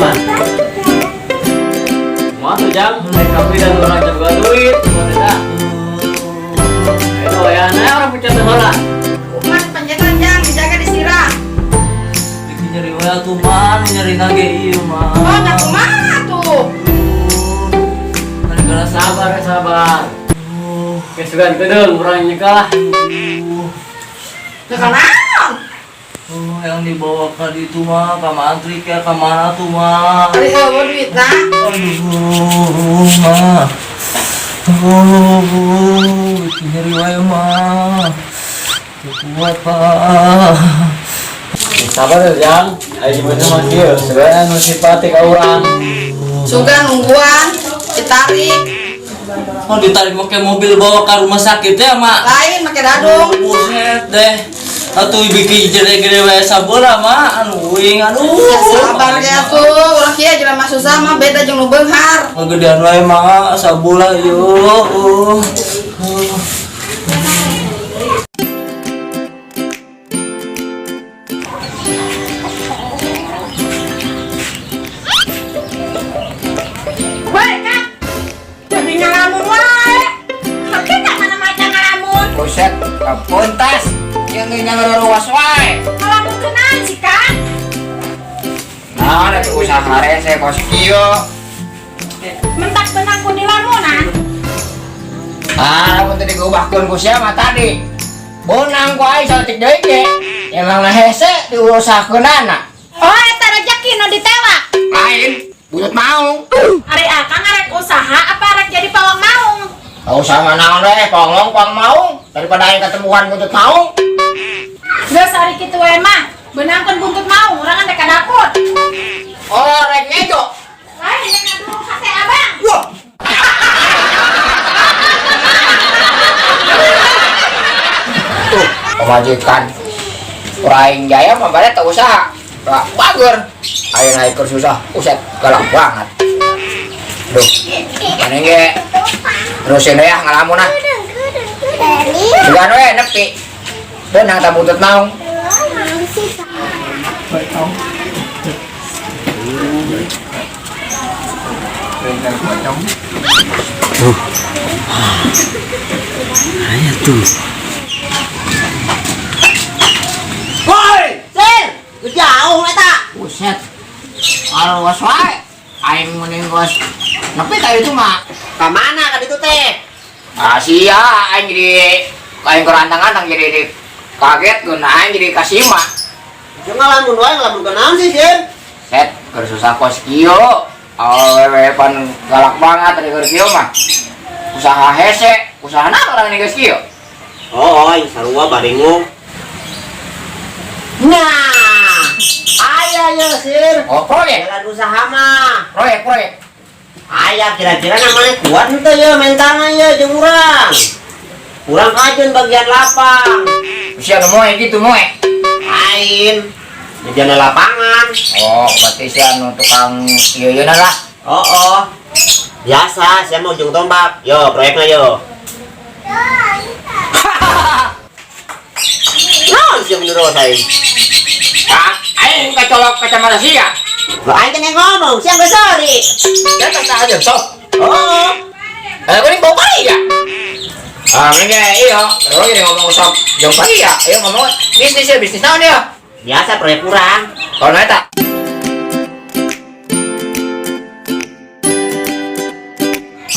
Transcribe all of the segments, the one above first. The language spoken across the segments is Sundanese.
mah. Kumaha tuh, Jang? Rek kapidan urang jaga duit, kumaha teh dah. Ayo wayahna urang pencet heula. Kumaha panjangan, Jang, dijaga disirah. Bikin nyeri wae atuh mah, nu nyeri ge ieu mah. Oh, nya kumaha tuh? Gara-gara Sabar ya, sabar. Kesugan kedeung urang nyekah. Teu naon? Oh, yang dibawa ke itu mah, ka mantri ya, ka mana tuh mah? Ari eueuh duitna. Aduh, mah. Oh, bikin nyeri wae mah. Teu kuat, Pak. Sabar ya, Jang. Ayo gimana mah kieu? Sebenarnya nu simpati ka urang. Sugan nungguan ditarik. Oh, ditarik pakai mobil bawa ke rumah sakit ya, Mak? Lain make dadung. Buset deh. Atuh bikin gede-gede wae sabola mah, anu uing aduh. Ya sabar ya tuh, urang kieu jelema susah mah beda jeung nu beunghar. Ngegedean wae mah sabola yo. Woi, Kak. Jadi ngalamun wae. Ngerti tak mana maca ngalamun? Buset, kapuntas. Yang ngarorowas wae. Ngalamun kenan sih, Kak. Nah, ada usaha rese kos kieu. Mentak benang ku dilamunan. Ah, lamun teu diubahkeun ku sia mah tadi. Beunang ku aing saeutik deui ge. Emang lah hese diusahakeunana. Oh, eta rezeki nu ditewak. Lain, buntut maung. Ari akang arek usaha apa arek jadi pawang maung? Tau usaha naon we, ponglong pang maung daripada aing ketemuan buntut maung. Geus ari kitu we mah. Beunangkeun buntut maung, urang rek ka dapur. Oh, rek ngejo. Lain rek ngadu sate abang. Wah. Tuh, pemajikan. Aing jaya mah bare teu usaha. Gak bager. Aing naik keur susah, uset galak banget. Duh, mana ge terusin deh ya ngalamun ah. Sugan we nepi. Beunang ta buntut maung. Aya tuh. Woi, Sir, jauh eta. buset. Awas wae. Aing mending geus nepi ka itu mah. Ka mana ka ditu teh? Ah sia aing jadi aing keur antang-antang jadi di kaget geuna aing jadi kasima. Jeung ngalamun wae ngalamun ka naon sih, Sir? Set keur susah kos kieu. Awewe pan galak banget dari keur kieu mah. Usaha hese, usaha naon orang ini geus kieu. Oh, aing sarua baringung. Nah, aya ya, Sir. Oh, proyek, Jalan usaha mah. proyek, proyek. Aya kira-kira namanya kuat henteu ya mentalna ya jeung urang. Urang kajeun bagian lapang. Sia nu moe gitu moe. Lain. Bagian lapangan. Oh, berarti sia nu tukang ieu-ieuna lah. Oh, oh. Biasa, saya mau ujung tombak. Yo, proyeknya yo. Naon sih menurut saya? Ah, aing kacolok kacamata sia. Lah aing teh ngomong, siang geus sorry. Ya tak aja sok. Oh, Eh, kuning bau pari ya? Ah, ini kayak iya. Oh, ini ngomong sok jauh pari ya. Iya ngomong bisnis ya, bisnis naon ya? biasa proyek kurang. Kalau neta.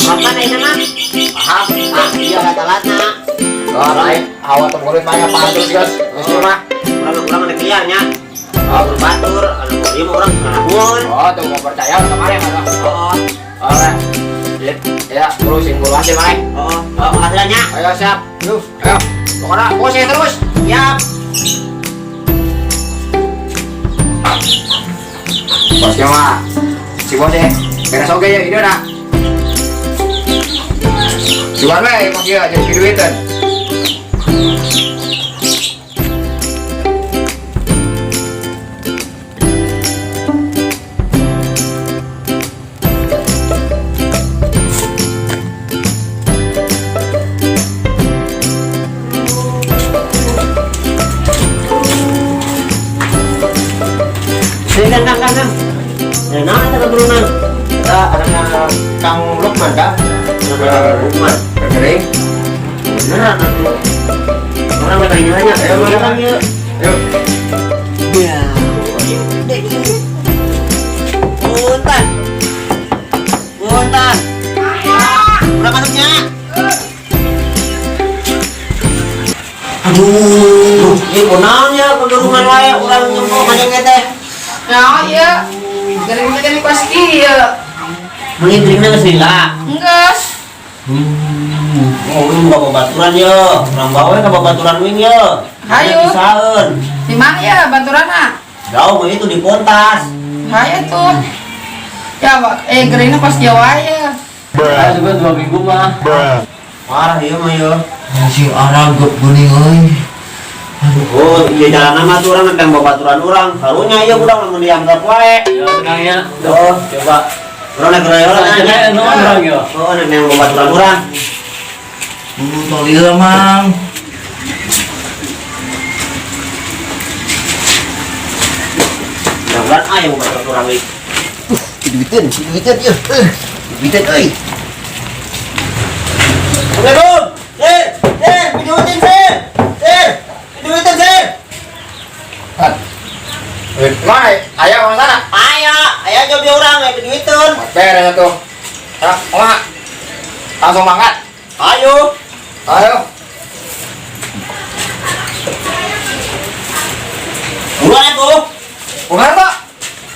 Apa naik nama? Paham. Ah, iya alat-alatna. Oh, aing awak tuh murid mah paham terus, guys. Geus mah. Urang urang ada liarnya. Oh, Batur, anu ieu mah urang ngalamun. oh, tuh mau percaya kemarin ada. Oh, Oh, ya, ya, terusin gua masih mana? oh, oh, penghasilannya. Ayo siap. Yuk, ayo. Pokoknya bosnya terus. Siap. Bosnya mah si bosnya beres oke ya ini nak. Cuman we kok ieu jadi duitan. Sini, Kang, Kang, Kang. Nah, naon Lukman. Kering. Beneran atuh. Urang mah tanya-tanya, Ayo, urang yuk. Yuk. Ya. Punten. Punten. Urang masuknya. Aduh, ini kunaon ya kegerungan wae urang nyempo kanyang teh. Nah, iya. Gering gering pas kieu. Meuni geringna geus lila. Enggeus. Oh, ini buka babaturan yo. Urang bawa ka babaturan wing yo. Hayu. Pisaheun. Di mana ya banturanna? Jauh mah itu di Pontas. Hayu tuh. Ya, Pak. Geringna pas kieu wae ya. Saya juga 2 minggu mah. Parah ieu mah yo. Sing aragep geuning euy. Oh, iya jalan mah tuh urang nempel babaturan urang. Karunya ieu budak lamun diangkat wae. Ya tenang ya. Oh. Coba. Urang naik raya urang Aja nanya. naon urang yo. Oh, nek yang babaturan urang. Tong lila, Mang. Mudah-mudahan aya babaturan urang euy. Duiteun, duiteun ieu. Duiteun euy. Assalamualaikum. Sir, sir, duiteun sir. Sir, duiteun sir. Hat. Duit mana? Aya mana sana? Aya, aya job urang aya duiteun. Beres tuh. Hah, kumaha? Langsung mangkat. Ayo. Ayo. Buruan atuh. Kumaha, Pak?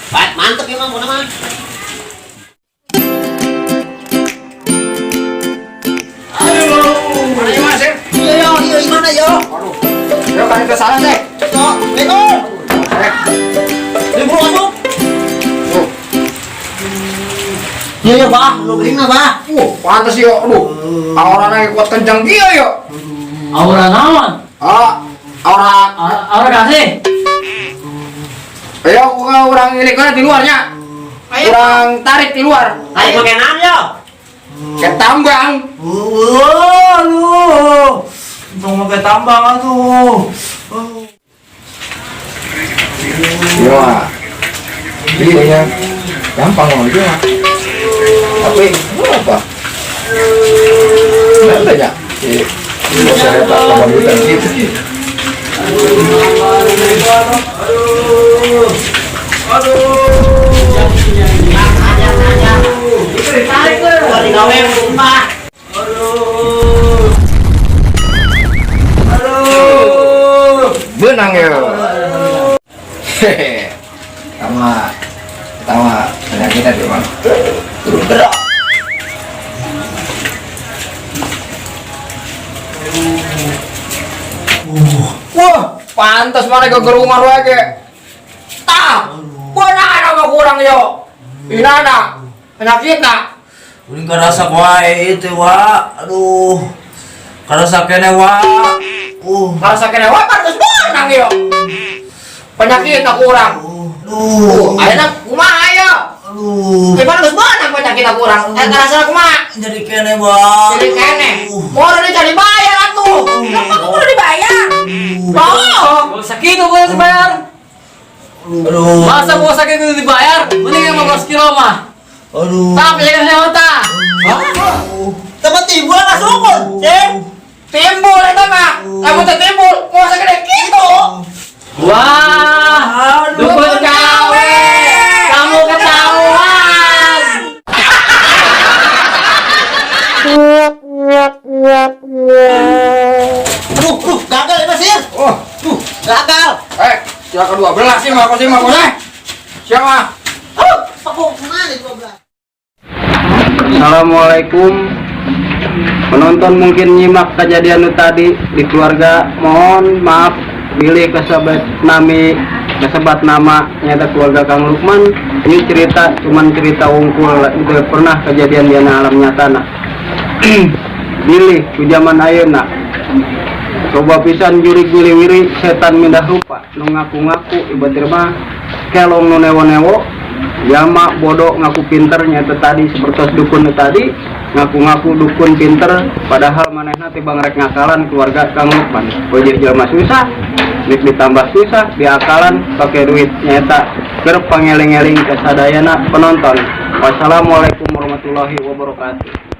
Baik, mantep ya mang, mah. Mana ieu, Mas? Iya yo, iya gimana yo? Aduh. Yo kan itu salah sih. Yo, Assalamualaikum. Eh, Ini buru masuk. tuh. Iya yo, Bah, lu geringna, Bah. Pantes yo. Aduh. Aurana kuat kencang kieu yo. Aura naon? Ah, aura Aura kasih. Ayo urang ilik di luarnya. Ayo. Urang tarik di luar. Tarik make naon yo? Ke tambang. Oh, aduh. Tong make tambang atuh. Iya. Iya ya. Gampang ngomong gitu mah. Tapi apa? Nanti ya. Iya, saya tak ngomong gitu gitu. Aduh. Aduh. Tarik lu. Gua digawe rumah. Aduh. Aduh. Benang ya. Hehe. Sama sama penyakitnya tuh bang. Turun gerak. Wah, pantas mana ke rumah lagi. Tah, benar apa kurang yo. Inana, penyakit nak. Uring karasa wae itu, Wak. Aduh. Karasa kene, Wak. Karasa kene wae pantas benang yo. Penyakit nak kurang. Aduh. Ayeuna kumaha yo? Aduh. Gimana geus benang penyakit nak kurang? Eh karasa kumaha? Jadi kene, Wak. Jadi kene. Mau dicari bayar atuh. Lah kok kudu dibayar? Oh. Gak usah gitu gua dibayar. Aduh. Masa gua sakit itu dibayar? Mending 15 kilo mah. Aduh. Tapi penyakit saya otak. Tempat timbul masuk, Sir. Timbul eta mah. Lamun teu timbul, mau segede kitu. Wah, dukun KW. Kamu ketahuan. Aduh, aduh, gagal ya, Mas, Sir. Oh, Duh, gagal. eh, siapa ke-12 sih mah sih mah bos? Siapa? Aduh, paku kemana 12? Assalamualaikum. Penonton mungkin nyimak kejadian nu tadi di keluarga, mohon maaf bilih kasebat nami, kasebat nama nyata keluarga Kang Lukman. Ini cerita cuman cerita wungkul, itu pernah kejadian di alam nyata. Nah, bilih ku zaman ayeuna coba pisan jurig wiri-wiri setan mindah rupa nu ngaku-ngaku ibarat mah kelong nu newo-newo jalma bodoh ngaku pinter. Nyata tadi seperti dukun nu tadi ngaku-ngaku dukun pinter, padahal manehna tibang rek ngakalan keluarga Kang Lukman. Wajah jelma susah nik ditambah susah diakalan pakai duit. Nyata keur pangeling-eling kasadayana penonton. Wassalamualaikum warahmatullahi wabarakatuh.